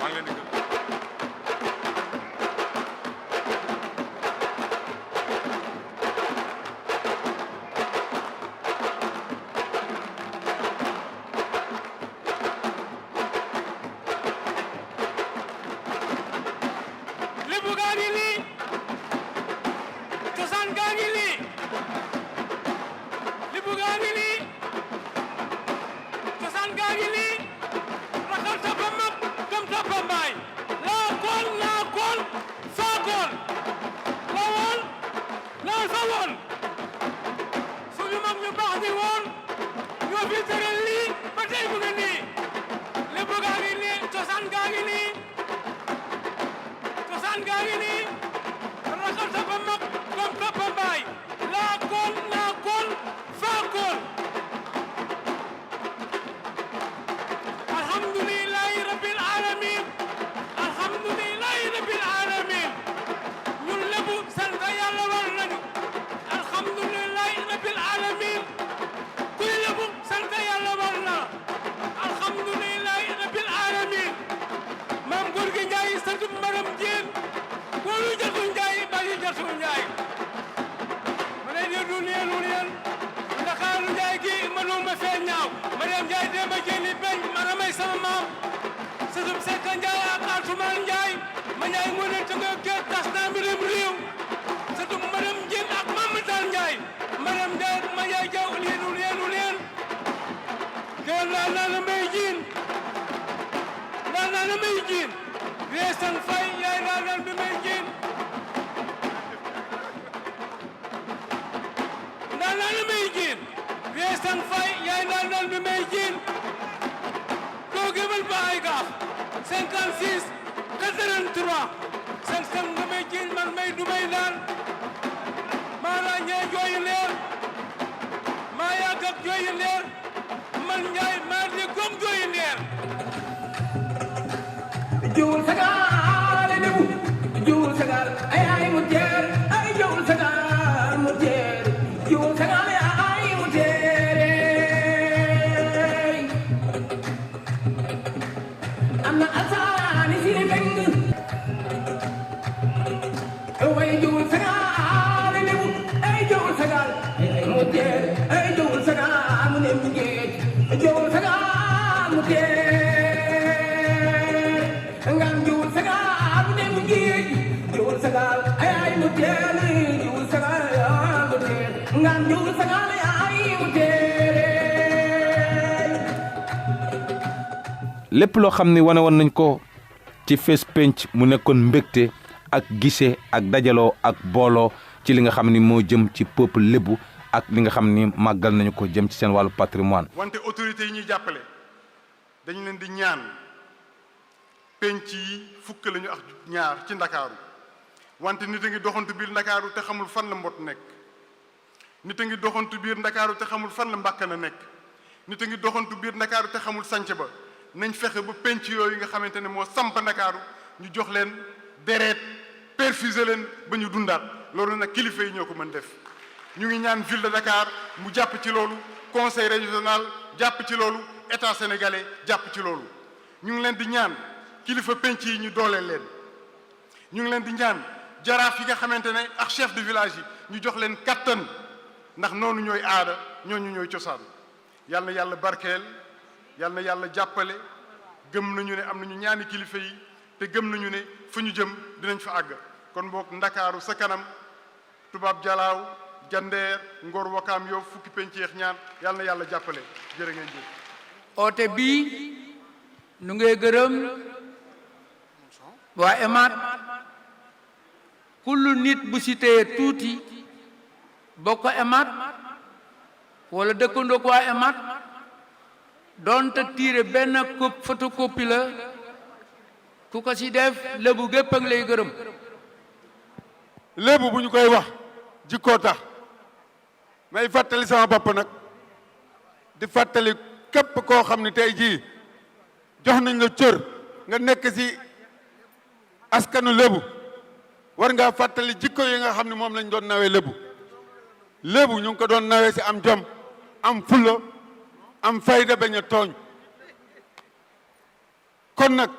maa ngi leen di gërëm. lébu gaa ngi lii cosaan gaa ngi lii lébu gaa ngi lii cosaan gaa ngi lii raxal sa ba mag gëm sa ba mbaay Aïssatou Ndiaye ma ne di du neenu neen Ndakaaru Ndiaye gi mënuma fee ñaaw Mariam Ndiaye démba jëli beñ ma ramay sama maam sëtum Sekka Ndiaye ak Atumaan Ndiaye ma Ndiaye mu ne tënga geet tas naa mbirum réew sëtum Mariam Njeen ak Mamatar Ndiaye Mariam Ndiaye ma Ndiaye jaw neenu neen geel laa naa na may jiin laa naa na may jiin Weesang Fay yaay laa naan bi may jiin laa naa na may jiin Weesang Fay yaay laa naan bi may jiin doo gëmal ba ay gaaf 56 83 5 nga may jiin man may du may naan maa ràññee jooyu leer maa yàgg ak jooyu leer man Njaay maa di gom jooyu leer Jowul sagal lebu jowul sagal ay mu teer ay jowul sagal mu teer jowul sagal ay mu teer am na alsaani si beng way jowul sagal lebu ay jowul sagal mu teer ay jowul sagal mu nem ngeej jowul sagal mu teer ngam jowul sagal mu nem ngeej jowul sagal ay mu teer jowul sagal mu teer ngam jowul sagal ay mu teer lépp loo xam ni wane woon nañ ko ci Fes Penc mu nekkoon mbégte ak gise ak dajaloo ak booloo ci li nga xam ni moo jëm ci peuple lébu ak li nga xam ni màggal nañu ko jëm ci seen wàllu patrimoine. wante autorités yi ñuy jàppale dañu leen di ñaan penc yi fukk lañu ak ñaar ci ndakaaru wante nit a ngi doxantu biir ndakaaru te xamul fan la mbot nekk nit a ngi doxantu biir ndakaaru te xamul fan la mbàkkana nekk nit a ngi doxantu biir ndakaaru te xamul sanc ba nañ fexe ba penc yooyu nga xamante ne moo samp ndakaaru ñu jox leen deret perfusé leen ba ñu dundaat loolu nag kilifa yi ñoo ko mën def ñu ngi ñaan ville de Dakar mu jàpp ci loolu conseil régional jàpp ci loolu état sénégalais jàpp ci loolu ñu ngi leen di ñaan kilifa penc yi ñu dooleel leen ñu ngi leen di ñaan jaraaf yi nga xamante ne ak chef de village yi ñu jox leen kattan ndax noonu ñooy aada ñooñu ñooy cosaan yal na yàlla barkeel yal na yàlla jàppale gëm nañu ne am nañu ñaani kilifa yi te gëm nañu ne fu ñu jëm dinañ fa àgg kon boog ndakaaru sa kanam tubaab jalaaw jandeer ngor wakaam yow fukki penc yeex ñaan yal na yàlla jàppale jërë ngeen jëf oote bii nu ngay gërëm waa EMAD kullu nit bu si téye tuuti bokk EMAD wala dëkkandoog waa EMAD doonte tiire benn photocopie la ku ko si def lébu gépp ak lay gërëm lébu bu ñu koy wax jikkoo tax may fàttali sama bopp nag di fàttali képp koo xam ne tey jii jox nañ la cër nga nekk ci askanu lébu war ngaa fàttali jikko yi nga xam ne moom lañ doon nawee lébu lébu ñu ngi ko doon nawee ci am jom am fulla am fayda bañ a tooñ kon nag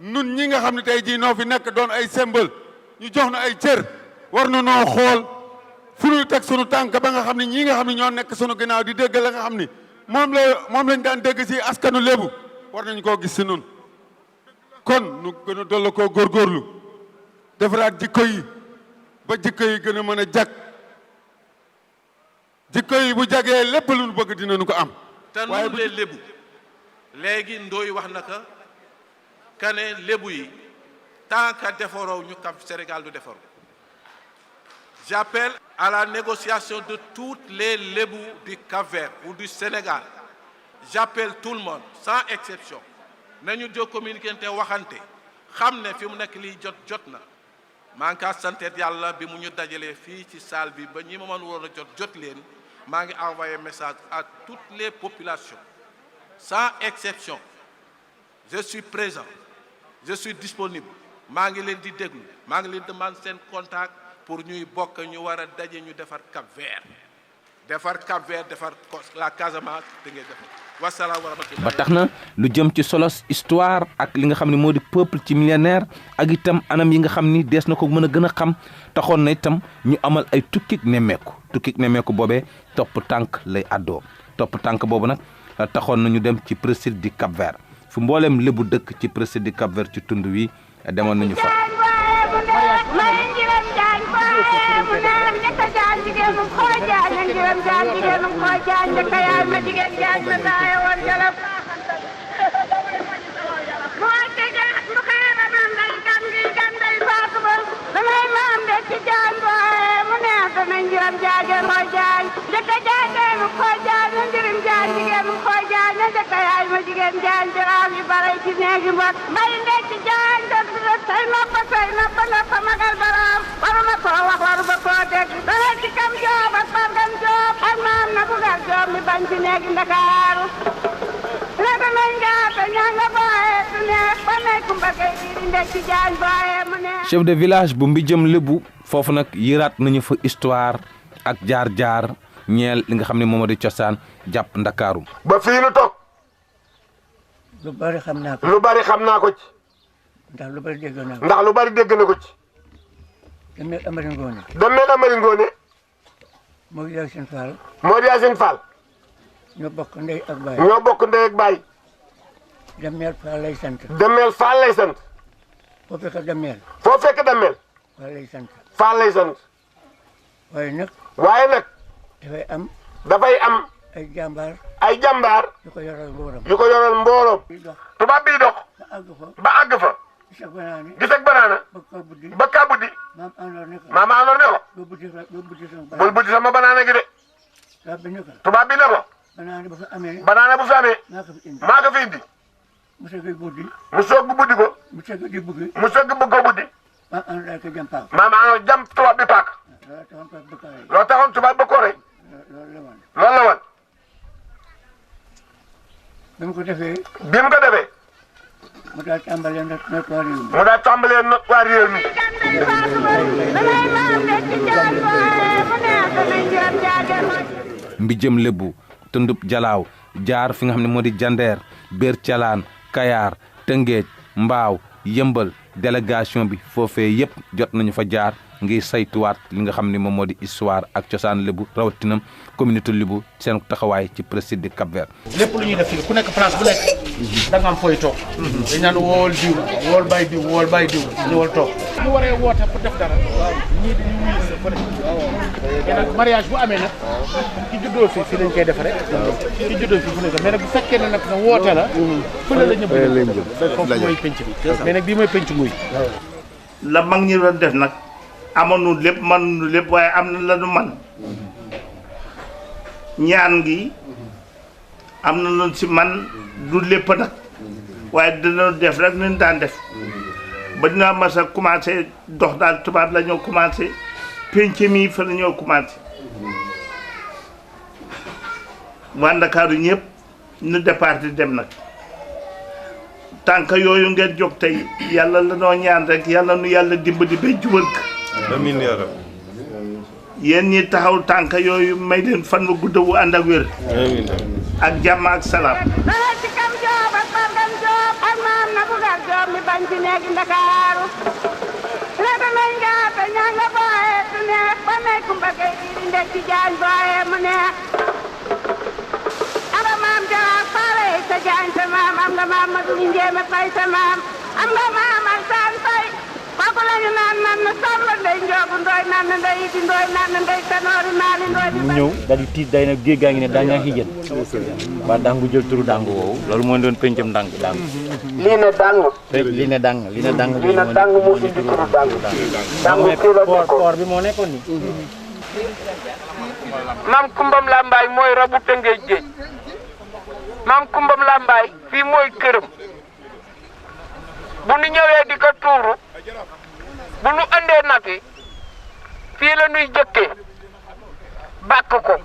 nun ñi nga xam ne tey jii noo fi nekk doon ay symbole ñu jox na ay cër war na noo xool fu ñuy teg sunu tànk ba nga xam ne ñii nga xam ne ñoo nekk sunu ginnaaw di dégg la nga xam ni moom lañ daan dégg ci askanu lébu war nañ koo gis ci nun kon nu gën a dolli koo góorgóorlu defaraat jikko yi ba jikko yi gën a mën a jag jikko yi bu jagee lépp lu nu bëgg dinañu ko am. te nun lee lébu léegi ndooy wax na ka kane lébu yi tant que defaroo ñu kam Sénégal du defaru j'appelle à la négociation de toutes les lébous du Cap-Vert ou du Sénégal j'appelle tout le monde sans exception nañu jóg communiqué te waxante xam ne fi mu nekk lii jot na maa ngi kaa santeet yàlla bi mu ñu dajalee fii ci salle bi ba ñi ma mën woon a jot leen maa ngi envoyé message à toutes les populations sans exception je suis présent je suis disponible maa ngi leen di déglu maa ngi leen demande seen contact pour ñuy bokk ñu war a daje ñu defar Cap-Vert defar Cap-Vert defar la Casamance da ngay defar wasalaam wa rahmatulah. ba tax na lu jëm ci solos histoire ak li nga xam ne moo di peuple ci millénaire ak itam anam yi nga xam ni dees na ko mën a gën a xam taxoon na itam ñu amal ay tukkik nemmeeku boobee topp tànk lay àddoo topp tànk boobu nag taxoon na ñu dem ci presqu'île du Cap-Vert fu mboolem lébu dëkk ci presqu'île du Cap-Vert ci tund wi demoon nañu fa. chef de village bu Mbijëm Lébu foofu nag yëraat nañu fa histoire ak jaar-jaar ñeel li nga xam ne moom di cosaan jàpp Ndakaaru ba fii nu toog lu bari xam naa ko ci ndax lu bari dégg naa ko ndax lu bari dégg na ko ci Damel Amari Ngoone moo di Yacine Fall ñoo bokk ndey ak baay Damel Fall lay sant foo fekk Damel Fall lay sant waaye nag dafay am ay jàmbaar yu ko yoral mbooloom tubaab bi dox ba àgg fa gis ak banaana ba kaa buddi maama àndoon ne ko bul buddi sama banaana gi de tubaab bi ne ko banaana bu fi amee maa ko fi indi mu soog bu buddi ko mu soog bëgg ko buddi maama àndoon jam tubaab bi paak loo taxoon tubaab ba ko rey loolu la woon bi mu ko defee mu daal tàmbalee not waa réew mi Mbijëm Lébu tundub Jalaaw jaar fi nga xam ne moo di Jandeer Béer Calaan Kayaar Tëngéej Mbaaw Yëmbal délégation bi foofee yëpp jot nañu fa jaar ngir saytuwaat li nga xam ne moom moo di histoire ak cosaan Lébu rawatina communauté Lébu seen taxawaay ci presqu'île du Cap-Vert. lépp lu ñuy def fii ku nekk place bu nekk da nga am fooy toog dañ naan wool diw wool bay diw ñëwal toog ñu waree woote pour def dara ñii dañu wuyu sa bëri mais nag mariage bu amee nag ki juddoo fii lañ koy defaree ki juddoo fii lañ ko mais nag bu fekkee ne nag na woote la fële la ñëpp foofu mooy penc bi mais nag bii mooy penc nguy la mag ñi doon def nag amoon lépp man lépp waaye am na la nu man ñaan gi am na lu si man du lépp nag waaye dina def rek ni ñu daan def ba dina mas a commencé dox daal tubaab la ñoo commencé penc mi fa la ñoo commencé waa Ndakaaru ñëpp nu départ dem nag tànk yooyu ngeen jóg tey yàlla la noo ñaan rek yàlla nu yàlla dimbali bay jubal ko amiin yaa rab yéen ñi taxaw tànk yooyu may leen fan wu gudd wu ànd ak wér amiin ak jàmm ak salaam mu ñëw daal di tiit day nag géej gaa ngi ne daa ngaa xijjën waa dangu jël turu dangu woowu loolu mooy doon pencam dang lii ne dangu lii ne dang moo indi turu dangu koor bi moo nekkoon ni maam Kumbam Lambaay mooy rabu Tëngéej géej maam Kumbam Lambaay fii mooy këram bu nu ñëwee di ko tuuru bu nu andee nag yi fii la nuy jëkkee bàkk ko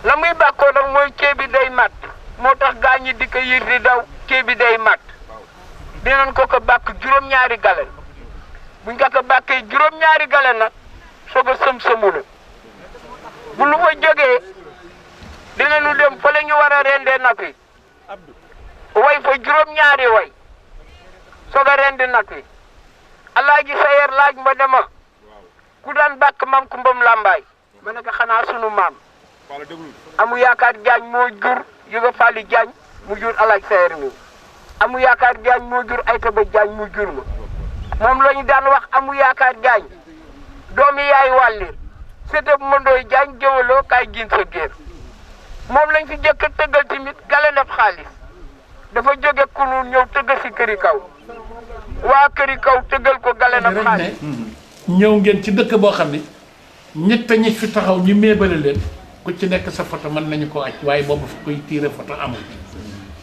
la muy bàkkoo nag mooy ceeb bi day mat moo tax gaañ ñi di ko yir di daw ceeb bi day mat dinañ ko bàkk juróom-ñaari galen buñ ko bàkkee juróom-ñaari galen nag soog a sëm-sëmulu bu nu fa jógee dinañu dem fële ñu war a rendee nag yi way fa juróom-ñaari way soog a rendi nag yi alaaji sayer laaj ma dema ku daan bàkk mam kumbam làmbaay ma ne ko xanaa sunu maam amu yaakaar jaañ moo jur yuga fàlli jaañ mu jur alaaj sayer mi amu yaakaar jaañ moo jur ayta ba jaañ mu jur ma moom la ñu daan wax amu yaakaar jaañ doomi yaay wàllir sëtëb mëndooy jaañ jëwaloo kaay gin sa géer moom lañ fi jëkk a tëggal tamit gale ndab xaalis dafa jóge kunun ñëw tëgg si këri kaw waa këri kaw tëggal ko gale ndab xaalis ñëw ngeen ci dëkk boo xam ne ñett ñi fi taxaw ñu méebale leen ku ci nekk sa photo mën nañu ko aj waaye boobu fi koy tiire photo amul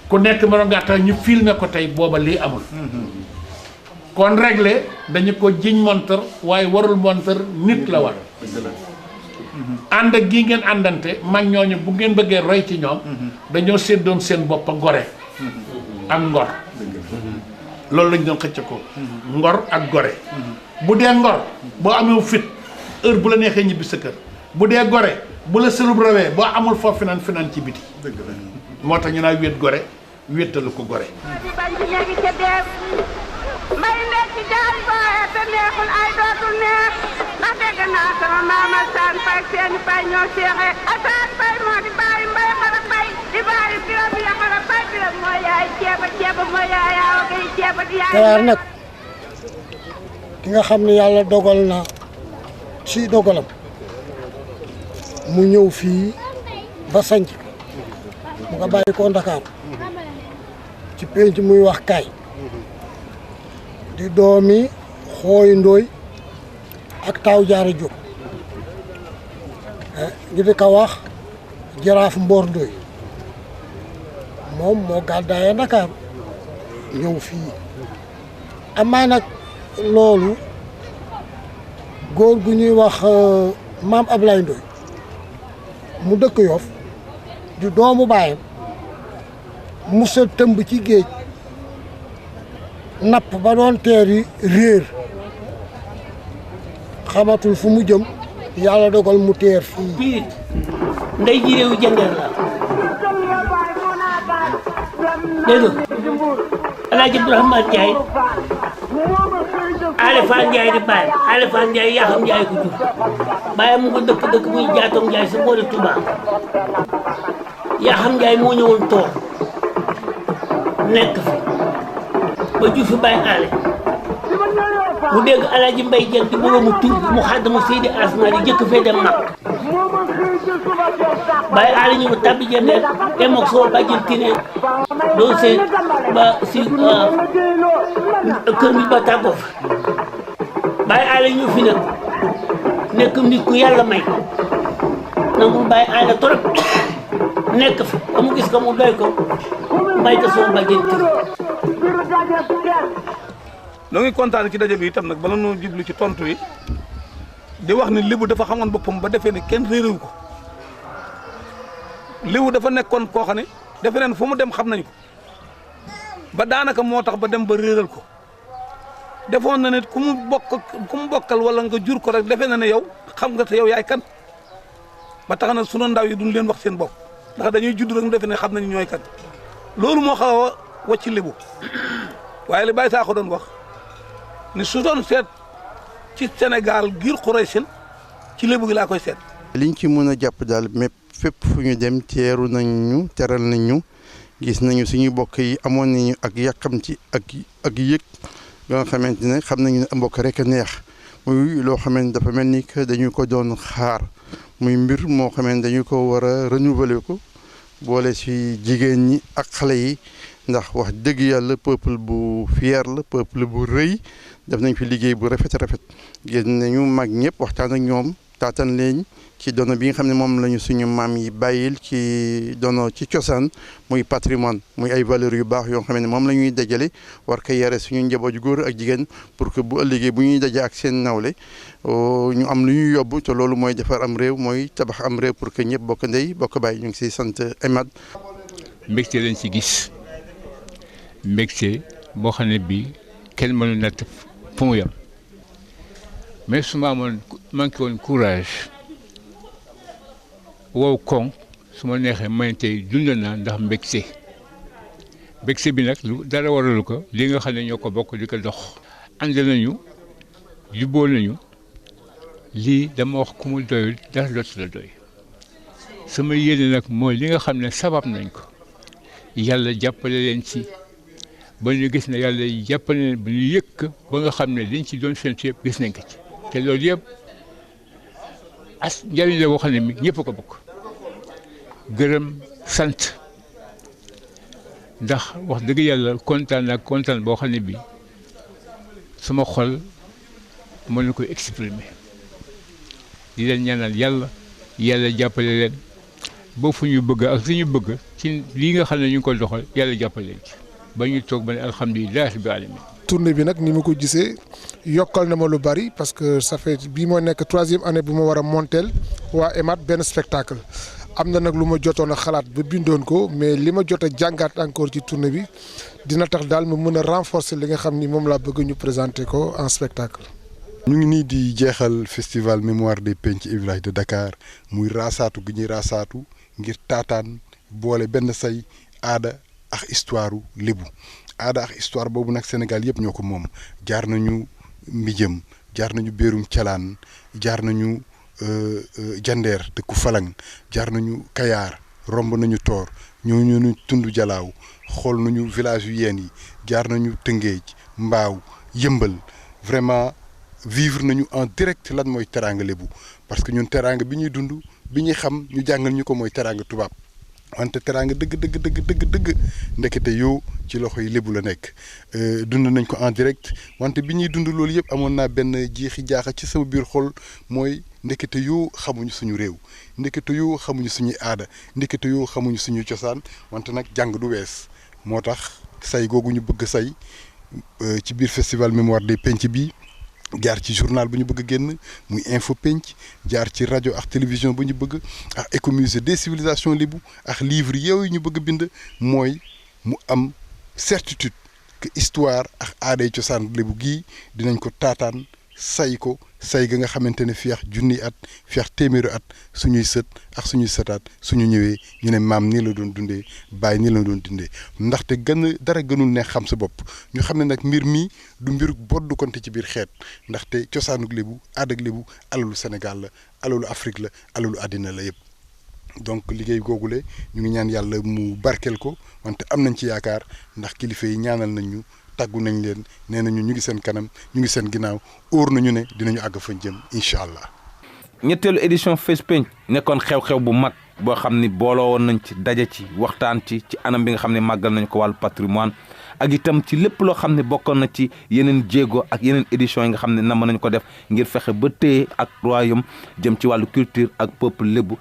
ku nekk mënoon ngaa tax ñu filmé ko tey booba lii amul kon réglé dañu ko jiñ monteur waaye warul monteur nit la war ànd ak gii ngeen àndante mag ñooñu bu ngeen bëggee roy ci ñoom dañoo séddoon seen bopp gore ak ngor loolu lañ doon xëcc ko ngor ak gore bu dee ngor boo amee fit heure bu la neexee ñibbi sa kër bu dee gore bu la sëlub rawee boo amul foofu finaan ci biti moo tax ñu naa wéet gore wéetalu ko gore may nekk ci jaay booye te neexul ay dootul neex ndax dégg naa sama maama saan fay seeni fay ñoo seexe asaan fay moo di bàyyi mbay xara bay di bàyyi biram ya xara bay biram mooy yaay ceeba mooy yaay yaawa gay ceeba di yaay Kayar nag ki nga xam ne yàlla dogal na ci dogalam mu ñëw fii ba sanc mu nga bàyyi ko Ndakaar ci penc muy wax kaay di doomi xooy ndooy ak taaw jaara jóg ñu di ko wax jaraaf mboor ndooy moom moo gàddaaya Ndakaar ñëw fii amaa nag loolu góor gu ñuy wax maam Ablaye Ndooy mu dëkk Yoff di doomu baayam musa tëmb ci géej napp ba doon teeri réer xamatul fu mu jëm yàlla dogal mu teer fii fii ndey ji réewu jëndeer la dégg nga Alaaji Abdourahmane Ndiaye Alefane Ndiaye di bàyyi Alefane Ndiaye Yaxam Ndiaye ko jur bàyyi mu ko dëkk muy Jaatoom Ndiaye sa boori Touba Yaxam Ndiaye moo ñëwoon tool nekk fi ba ju fi bàyyi aale mu dégg Alaaji Mbay Jeng di boroomu tur mu xàdd mu Seydi Asma di jëkk fee dem mag bàyyi aale ñu mu tabbi jëndee dem ak soo bàjjil tine doo see ba si kër mi ba tàggoo fa bàyyi aale ñu fi nag nekk nit ku yàlla may nangul bàyyi aale torop nekk fi ba mu gis ko mu doy ko may ko soo bàjjil tine noo ngi kontaan ci daje bi itam nag bala noo jublu ci tontu yi di wax ni Lébu dafa xamoon boppam ba defee ne kenn réeréwu ko Lébu dafa nekkoon koo xam ne defe neen fu mu dem xam nañu ko ba daanaka moo tax ba dem ba réeral ko defoon na ne ku mu bokkal wala nga jur ko rek defe na ne yow xam nga te yow yaay kan ba tax na sunu ndaw yi duñ leen wax seen bopp ndax dañuy judd rek mu defe ne xam nañu ñooy kan loolu moo xaw a wàcc Lébu waaye li Baye Sakho doon wax ni su doon seet ci Sénégal giir Xuraysin ci Lébu gi laa koy seet. liñ ci mën a jàpp daal mépp fépp fu ñu dem teeru nañ ñu teral nañ ñu gis nañu suñu mbokk yi amoon nañu ak yàkkamti ak yëg ba nga xamante ne xam nañu ne mbokk rek a neex muy loo xamante dafa mel ni que dañu ko doon xaar muy mbir moo xamante dañu ko war a renouveler ko boole si jigéen ñi ak xale yi. ndax wax dëgg yàlla peuple bu fier la peuple bu rëy def nañ fi liggéey bu rafet gis nañu mag ñëpp waxtaan ak ñoom taatan leen ci dono bi nga xam ne moom lañu suñu maam yi bàyyil ci dono ci cosaan muy patrimoine muy ay valeurs yu baax yoo xam ne moom la ñuy dajale war ko yare suñu njaboot yu góor ak jigéen pour que bu ëllëgee bu ñuy daje ak seen nawle ñu am lu ñuy yóbbu te loolu mooy defar am réew mooy tabax am réew pour que ñëpp bokk ndey bokk bàyyi ñu ngi siy sant Emad. mbégte lañ ci gis. mbégte boo xam ne bii kenn mënu natt fu mu yem mais su ma amoon manqué woon courage wow koŋ su ma neexee man tey dund naa ndax mbégte bi nag lu dara waralu ko li nga xam ne ñoo ko bokk di ko dox ànd nañu jubóo nañu lii dama wax ku mu doyul dara dootu la doy sama yéene nag mooy li nga xam ne sabab nañ ko yàlla jàppale leen ci ba ñu gis ne yàlla jàppale leen ba ñu yëkk ba nga xam ne liñ ci doon séntu yëpp gis nañ ko ci te loolu yëpp njëriñ la boo xam ne mi ñëpp ko bokk gërëm sant ndax wax dëgg yàlla kontaan boo xam ne bii sama xol mën na koy exprimer di leen ñaanal yàlla jàppale leen ba fu ñu bëgg ak suñu bëgg ci lii nga xam ne ñu ngi ko doxal yàlla jàppale leen ci ba ñu toog ba ne alhamdulilah rabbil alamin. tournée bi nag ni ma ko gisee yokkal na ma lu bari parce que ça fait bii moo nekk 3e année bu ma war a monteel waa EMAD benn spectacle. am na nag lu ma jotoon a xalaat ba bindoon ko mais li ma jot a jàngaat encore ci tournée bi dina tax daal ma mën a renforcer li nga xam ni moom laa bëgg ñu présenter ko en spectacle. ñu ngi nii di jeexal festival mémoire des penc et villages de Dakar muy raasaatu gi ñuy raasaatu ngir taataan boole benn say aada ak histoire lébu aada ak histoire boobu nag Sénégal yëpp ñoo ko moom jaar nañu Mbijëm jaar nañu Béerum Calaan jaar nañu Jandeer dëkku Falang jaar nañu Kayaar romb nañu Toor ñoo ñu tund Jalaaw xool nañu village yu yeen yi jaar nañu Tëngéej Mbaaw Yëmbal vraiment vivre nañu en direct lan mooy teraanga lébu parce que ñun teraanga bi ñuy dund bi ñuy xam ñu jàngal ñu ko mooy teraanga tubaab wante teraanga dëgg ndekete yow ci loxo yi lébu la nekk dund nañ ko en direct wante bi ñuy dund loolu yëpp amoon naa benn jiixi jaaxa ci sama biir xol mooy ndekete yow xamuñu suñu réew ndekete yow xamuñu suñuy aada ndekete yow xamuñu suñuy cosaan wante nag jàng du wees moo tax say googu ñu bëgg say ci biir festival mémoire des penc bi jaar ci journal bu ñu bëgg génn muy info penc jaar ci rajo ak télévision bu ñu bëgg ak écomusée des civilisations lébu ak livre yooyu ñu bëgg bind mooy mu am certitude que histoire ak aaday cosaan lébu gii dinañ ko taataan say ko say ga nga xamante ne feex junni at feex téeméeri at suñuy sët ak suñuy sëtaat suñu ñëwee ñu ne maam nii la doon dundee baay nii la doon dundee ndaxte dara gënul neex xam sa bopp ñu xam ne nag mbir mi du mbir boddu konte ci biir xeet ndaxte cosaanug lébu aadag lébu alalu Sénégal la alalu Afrique la alalu àddina la yëpp donc liggéey googule ñu ngi ñaan yàlla mu barkeel ko wante am nañ ci yaakaar ndax kilifa yi ñaanal nañ ñu tàggu nañ leen nee nañu ñu ngi seen kanam ñu ngi seen ginnaaw óor nañu ne dinañu àgg fañ jëm incha allah. ñetteelu édition FESPENC nekkoon xew-xew bu mag boo xam ni booloo woon nañ ci daje ci waxtaan ci anam bi nga xam ne màggal nañ ko wàllu patrimoine ak itam ci lépp loo xam ne bokkoon na ci yeneen jéego ak yeneen édition yi nga xam ne nam nañ ko def ngir fexe ba téye ak royaume jëm ci wàllu culture ak peuple lébu